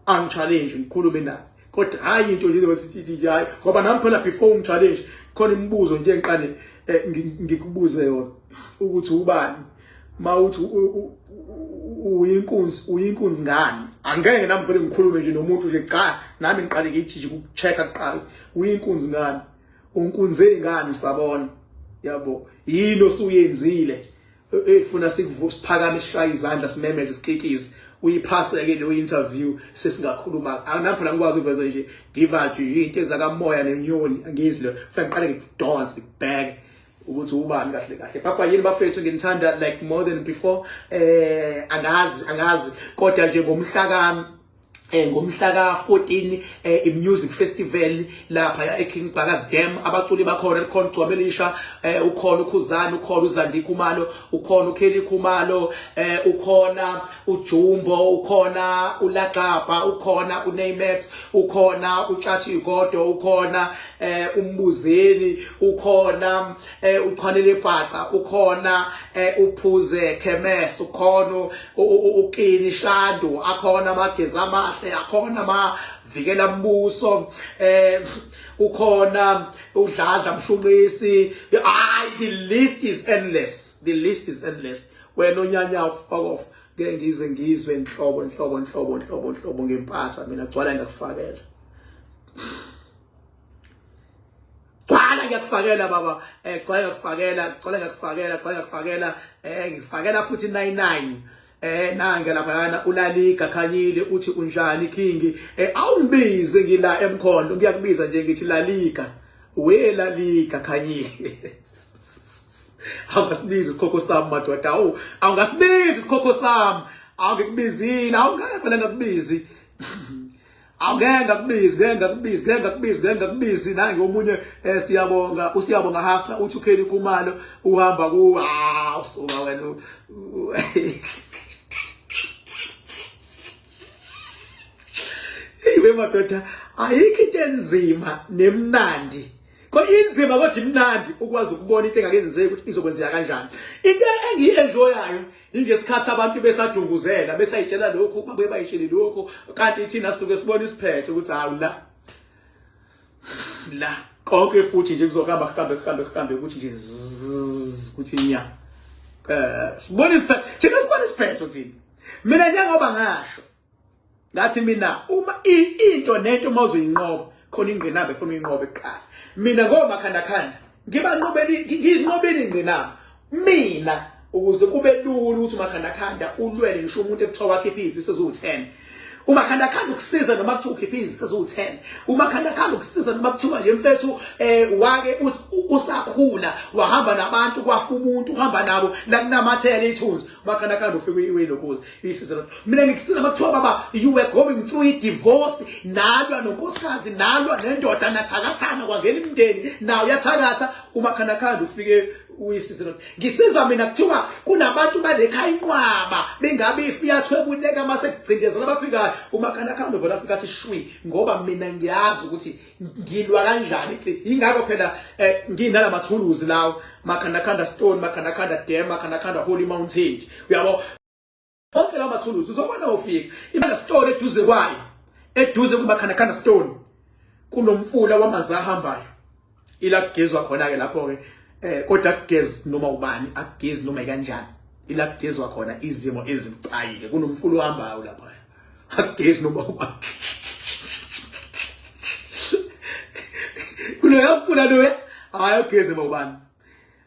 angichallenge, ngikhulume naye. Kodwa hayi, into nje besithi nje hayi, ngoba nami phela before ungichallenge khona imibuzo nje engiqale ngikubuze yona ukuthi ubani. Mawuthi uyinkunzi, uyinkunzi ngani? Angeke nami vele ngikhulume nje nomuntu nje. Cha, nami ngiqale ngithi nje ukuchecka kuqala, uyinkunzi ngani? Unkunze ngani? Sabona, yabo, yini osuyenzile efuna sikuvuka, siphakame, sishaye izandla, simemeze, sikikize? Uyiphase-ke leyo interview, sesingakhuluma. Anami phela ngikwazi uveze nje divulge nje into ezakamoya nenyoni, angizi leyo. Kufanele ngiqale ngidonse, ngibheke ukuthi ubani kahle kahle. Papa yini bafethu, nginithanda like more than before. Angazi, angazi, kodwa nje ngomhla ka-14 i-music festival lapha ya eKing Bhaka's Dam. Abaculi bakhona, likhona uGcwaba Elisha, ukhona uKhuzani, ukhona uZandi Khumalo, ukhona uKelly Khumalo, ukhona uJumbo, ukhona uLaxaba, ukhona uNaymaps, ukhona uTshathi Igodo, ukhona uMbuzeni, ukhona uChwanele Bhaca, ukhona uPhuze Kemes, ukhona uKini Shandu, akhona amagezi amahle, akhona amavikela mbuso, ukhona uDladla Mshunqisi. Hayi, the list is endless, the list is endless. Wena onyanya, fuck off. Ngeke ngize ngizwe nhlobo nhlobo nhlobo nhlobo nhlobo ngempatha mina. Gcwala, ngakufakela, gcwala, ngiyakufakela baba. Gcwala, ngiyakufakela, gcwala, ngiyakufakela, gcwala, ngiyakufakela. Ngifakela futhi 99. Nange lapha yana uLaliga Khanyile uthi unjani King? Awungibize ngila emkhondo, ngiyakubiza nje ngithi Laliga, we Laliga Khanyile. Awungasibizi isikhokho sami madoda, awu, awungasibizi isikhokho sami. Awungikubizile, awungeke phela ngakubizi, awungeke ngakubizi, ngeke ngakubizi, ngeke ngakubizi, ngeke ngakubizi. Nange omunye, siyabonga, usiyabonga Hasla uthi uKelly Khumalo uhamba ku ah usuka wena. Hey we madoda, ayikho into enzima nemnandi. Kodwa inzima, kodwa imnandi ukwazi ukubona into engakenzeki ukuthi izokwenzeka kanjani. Into engiyi-enjoyayo ingesikhathi abantu besadunguzela, besayitshela lokhu, babuye bayitshele lokhu, kanti thina sisuke sibona isiphetho ukuthi hawu, la la konke futhi nje kuzohamba kuhambe kuhambe kuhambe ukuthi nje kuthi nya. Sibona isiphetho thina, sibona isiphetho thina. Mina njengoba ngasho ngathi mina uma into nento uma uzoyinqoba khona ingqinamba efuna uyinqobe kuqala. Mina ngomakhanda khanda ngibanqobeli, ngizinqobeli ingqinamba mina ukuze kube lula ukuthi umakhanda khanda ulwele. Ngisho umuntu ekuthiwa wakhipha izisu eziwu-10, umakhanda khanda ukusiza noma kuthiwa ukhipha izisu eziwu-10, umakhanda khanda ukusiza noma kuthiwa nje mfethu wake usakhula wahamba nabantu, kwafa umuntu uhamba nabo, lakunamathela ithunzi, umakhanda khanda ufike uyilokhuza isiza. Mina ngikusiza noma kuthiwa baba you were going through i divorce, nalwa nonkosikazi, nalwa nendoda, nathakathana, kwangena imindeni nawe uyathakatha, umakhanda khanda ufike uyisize. Ngisiza mina kuthiwa kunabantu balekhaya inqwaba bengabe iyathwebuleka mase kugcindezela abaphikayo, umakhanda khanda uvela afika athi shwi, ngoba mina ngiyazi ukuthi ngilwa kanjani. Ingakho phela nginalamathuluzi lawo, Makhanda Khanda Stone, Makhanda Khanda Dam, Makhanda Khanda Holy Mountain, uyabo, onke lawo mathuluzi. Uzobona ufika imana stone eduze kwayo, eduze kuMakhanda Khanda Stone kunomfula wamanzi ahambayo. Ila kugezwa khona ke lapho ke kodwa kugezi noma ubani, akugezi noma kanjani. Ila kugezwa khona izimo ezibucayi ke, kunomfula ohambayo lapha. Akugezi noma ubani. Kuloya mfula loya, hayi ugeze noma ubani.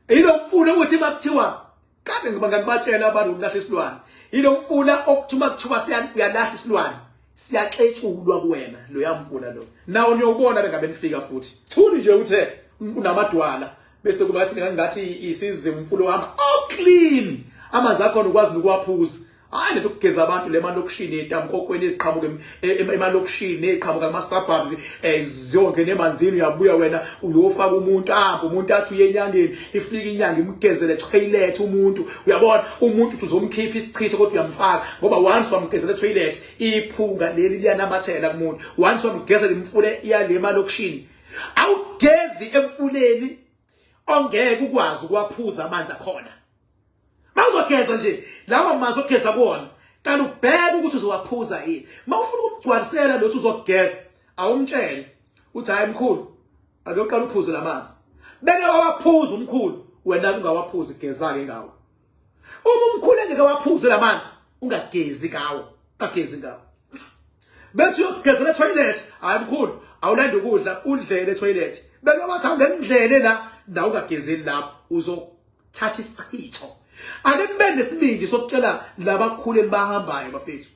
Ilo mfula ukuthi makuthiwa kade ngiba ngibatshela abantu ukulahla isilwane. Ilo mfula okuthuma kuthiwa uyalahla isilwane, siyaxetshulwa kuwena loya mfula lo. Nawo niyobona bengabe nifika futhi. Thuli nje uthe unamadwala bese kuba ngathi ngathi isizimu umfula ohamba oh clean. Amanzi akhona ukwazi nokuwaphuza. Hayi lento kugeza abantu le malokishini etamkokweni eziqhamuka emalokishini eziqhamuka kuma suburbs ziyongena emanzini, uyabuya wena uyofaka umuntu ahambe umuntu athi uye enyangeni, ifika inyanga imgezele toilet umuntu, uyabona umuntu uthi uzomkhipha isichitho kodwa uyamfaka ngoba once wamgezela toilet iphunga leli liyanamathela kumuntu, once wamgezela imfule iyale emalokishini. Awugezi emfuleni ongeke ukwazi ukuwaphuza amanzi akhona. Mawuzogeza nje lawa manzi ogeza kuwona, qala ubheke ukuthi uzowaphuza yini. Mawufuna ukumgcwalisela lothi uzogeza, awumtshele uthi hayi mkhulu, ake uqale uphuze lamanzi. Beke wawaphuza umkhulu, wena ungawaphuzi, geza ke ngawo. Uma umkhulu engeke waphuze lamanzi, ungagezi ngawo, ungagezi ngawo. Bethi uyogezela etoilet, hayi mkhulu, awulanda ukudla, udlele etoilet. Beke wathi ngendlele la, nawe ungagezeli lapho, uzo thatha isichitho. Ake nibe nesibindi sokutshela labakhuleli bahambayo bafethu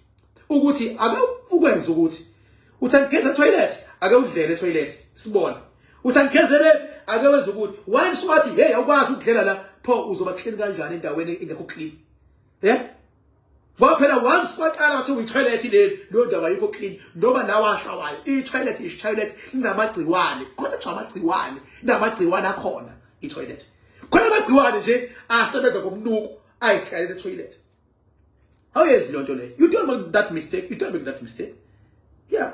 ukuthi ake ukwenze ukuthi uthi angigeze etoilet, ake udlele etoilet sibone. Uthi angigezele, ake wenze ukuthi once wathi hey awukwazi ukudlela la, pho uzoba clean kanjani endaweni engekho clean? Ngoba phela once kwaqala wathi uyi-toilet leli, leyo ndaba ayikho clean noma nawe ashawayo. I-toilet is-toilet linamagciwane, khona kuthiwa amagciwane, linamagciwane akhona i-toilet. Khona amagciwane nje asebenza ngomnuko ayihlalela e-toilet. Awuyenzi leyo nto leyo. You don't make that mistake. You don't make that mistake. Yeah.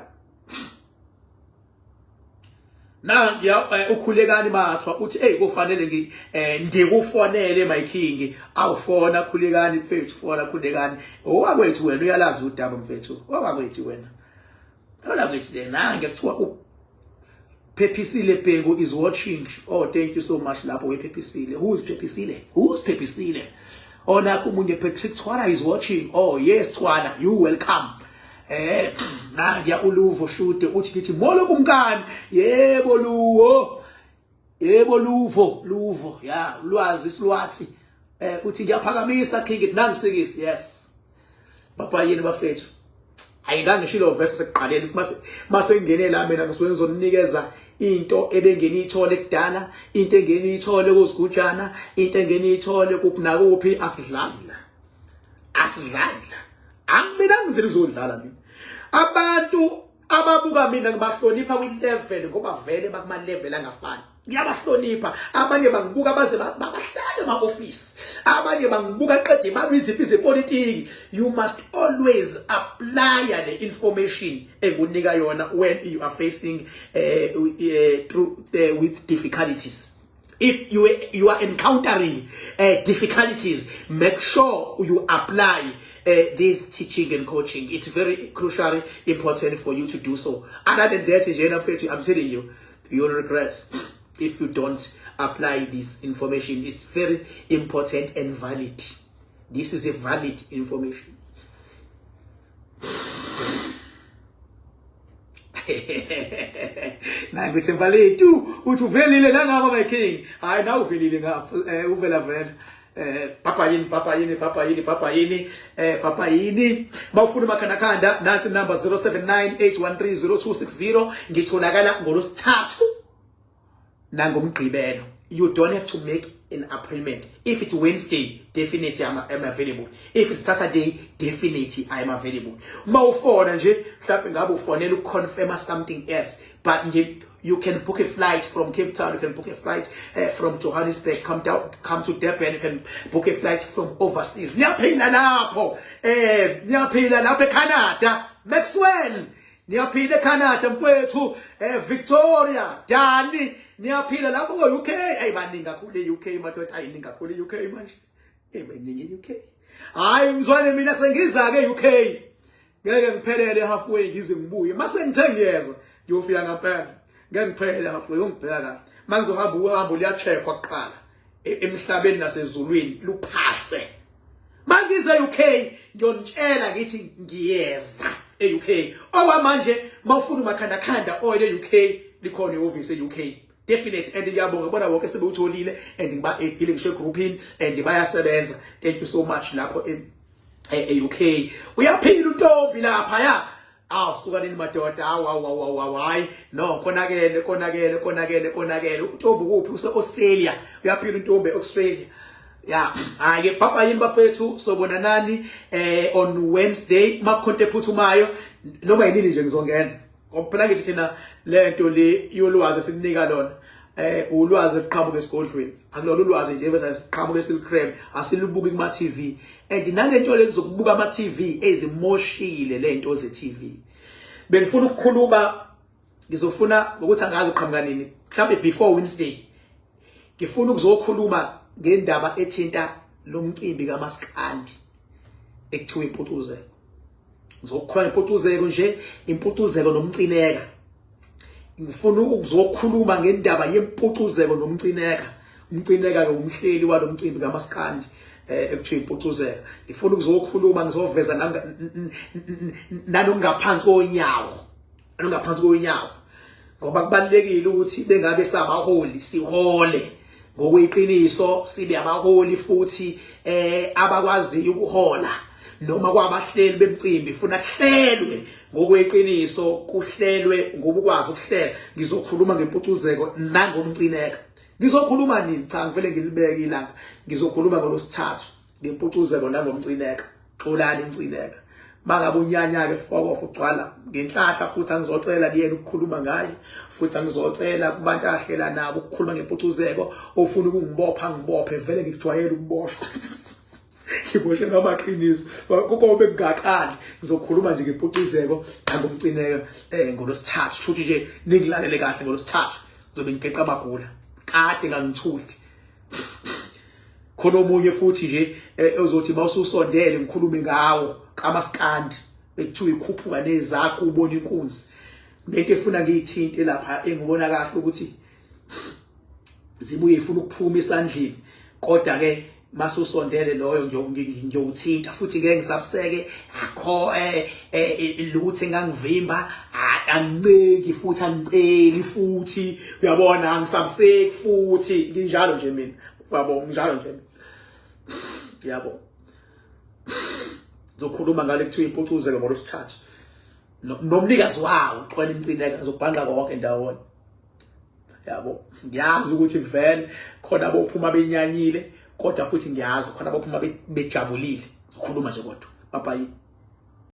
Nangiya ukhulekani mathwa uthi hey kufanele ngi ndikufonele my king. Awufona khulekani mfethu, fona khulekani. Owakwethu wena uyalazi udaba mfethu. Owakwethu wena. Owakwethu le nange kuthiwa Phephisile Bhengu is watching. Oh, thank you so much lapho wephephisile. Who's Phephisile? Who's Phephisile? Oh, nakho umunye Patrick Twala is watching. Oh, yes Twala, you welcome. Nangiya uLuvo Shude uthi ngithi molo kumkani. Yebo Luwo. Yebo Luvo, Luvo. Yeah, ulwazi silwathi. Uthi ngiyaphakamisa King nangisikisi. Yes. Baba yini bafethu? Hayi ngangishilo verse sekuqaleni mase mase ngene la mina ngisuke ngizonikeza into ebengeniyithole kudala, into engeniyithole kuzigujana, into engeniyithole kuphi nakuphi. Asidlali la, asidlali la. Angimina ngizile ngizodlala mina. Abantu ababuka mina ngibahlonipha kwi-level ngoba vele bakuma level angafani. Ngiyabahlonipha. Abanye bangibuka baze babahlale ema-office, abanye bangibuka qeda imali iziphi zepolitiki. You must always apply the information engunika yona when you are facing through with difficulties. If you are encountering difficulties, make sure you apply this teaching and coaching. It's very crucially important for you to do so. Other than that, njena mfethu, I'm telling you, you'll regret if you don't apply this information. It's very important and valid. This is a valid information. Nangu Thembalethu uthi uvelile nangapha my king. Hayi na uvelile ngapha, uvela vela. Papa yini, papa yini, papa yini, papa yini, papa yini. Mawufuna umakhandakhanda nansi number 0798130260. Ngitholakala ngolosithathu nangomgqibelo. You don't have to make an appointment. If it's Wednesday, definitely I'm available. If it's Saturday, definitely I'm available. Mawufona nje mhlawumbe ngabe ufonela ukuconfirm something else, but nje you can book a flight from Cape Town, you can book a flight from Johannesburg, come down, come to Durban, you can book a flight from overseas. Niyaphila lapho, niyaphila lapho eCanada, Maxwell, niyaphila eCanada mfowethu, Victoria, Dani, niyaphila lapho ko UK. Hey baningi kakhulu eUK madoda, ayiningi kakhulu eUK manje. Hey baningi eUK. Hayi mzwane mina sengiza ke eUK. Ngeke ngiphelele halfway ngize ngibuye. Mase ngithe ngiyeza ngiyofika ngempela. Ngeke ngiphelele halfway, ungibheka kahle. Mangizohamba uhambo luyacheckwa kuqala emhlabeni nasezulwini luphase. Mangize UK ngiyonitshela ngithi ngiyeza e-UK. Okwamanje mawufuna umakhanda khanda oil e-UK likhona ihhovisi e-UK. Definite and ngiyabonga bona wonke sebewutholile and ngiba edile ngisho egroupini and bayasebenza. Thank you so much lapho e-UK. Uyaphila untombi lapha ya. Awu suka nini madoda awu awu awu awu hayi no konakele konakele konakele konakele untombi kuphi use Australia uyaphila untombi eAustralia ya hayi ke baba yini bafethu sobona nani eh on Wednesday makhonto ephuthumayo noma yinini nje ngizongena ngoba phela ngithi thina lento le yolwazi esinika lona eh ulwazi oluqhamuka esigodlweni akulona ulwazi nje bese siqhamuka esilicrem asilubuki kuma TV and nalento lezi zokubuka ama TV ezimoshile lento ze TV bengifuna ukukhuluma ngizofuna ukuthi angazi uqhamuka nini mhlawumbe before Wednesday ngifuna ukuzokhuluma ngendaba ethinta lo mcimbi kaMaskandi ekuthiwa impucuzeko ngizokhuluma ngempucuzeko nje impucuzeko nomcineka ngifuna ukuzokhuluma ngendaba yempucuzeko nomcineka umcineka ke umhleli walomcimbi kaMaskandi eh ekuthiwa impucuzeko ngifuna ukuzokhuluma ngizoveza nanokungaphansi konyawo nongaphansi konyawo ngoba kubalekile ukuthi bengabe sabaholi sihole ngokweqiniso sibe abaholi futhi eh abakwaziyo ukuhola noma kwabahleli bemcimbi funa kuhlelwe ngokweqiniso kuhlelwe ngoba ukwazi ukuhlela ngizokhuluma ngempucuzeko nangomcineka ngizokhuluma nini cha ngivele ngilibeke ilanga ngizokhuluma ngolosithathu ngempucuzeko nangomcineka xolani mcineka mangabe unyanya ke fokof ugcwala ngenhlahla futhi angizocela kuyena ukukhuluma ngaye futhi angizocela kubantu ahlela nabo ukukhuluma ngempucuzeko ofuna ukungibopha ngibophe vele ngikujwayele ukuboshwa ngiboshelwa amaqiniso kobe kungaqali ngizokhuluma nje ngempucuzeko nangomcineka eh ngolosithathu shuthi nje ningilalele kahle ngolosithathu ngizobe ngigeqa amagula kade ngangithuli khona omunye futhi nje eh, ozothi mawususondele ngikhulume ngawo kamaskandi ekuthiwa ikhuphuka nezakho ubona inkunzi lento efuna ngiyithinte lapha engibona kahle ukuthi zibuye ifuna ukuphuma esandleni kodwa ke masusondele loyo ngiyowuthinta futhi ngeke ngisabuseke akho eh, eh, eh lutho engangivimba anginceki futhi angiceli futhi uyabona angisabuseki futhi nginjalo nje mina uyabo nginjalo nje mina yabo ngizokhuluma ngale kuthiwa impucuzeko ngolwesithathu nomnikazi wawo uxwela imcineka ngizobhanqa konke ndawonye yabo ngiyazi ukuthi vele khona bophuma benyanyile kodwa futhi ngiyazi khona bophuma bejabulile ngikhuluma nje kodwa bye bye.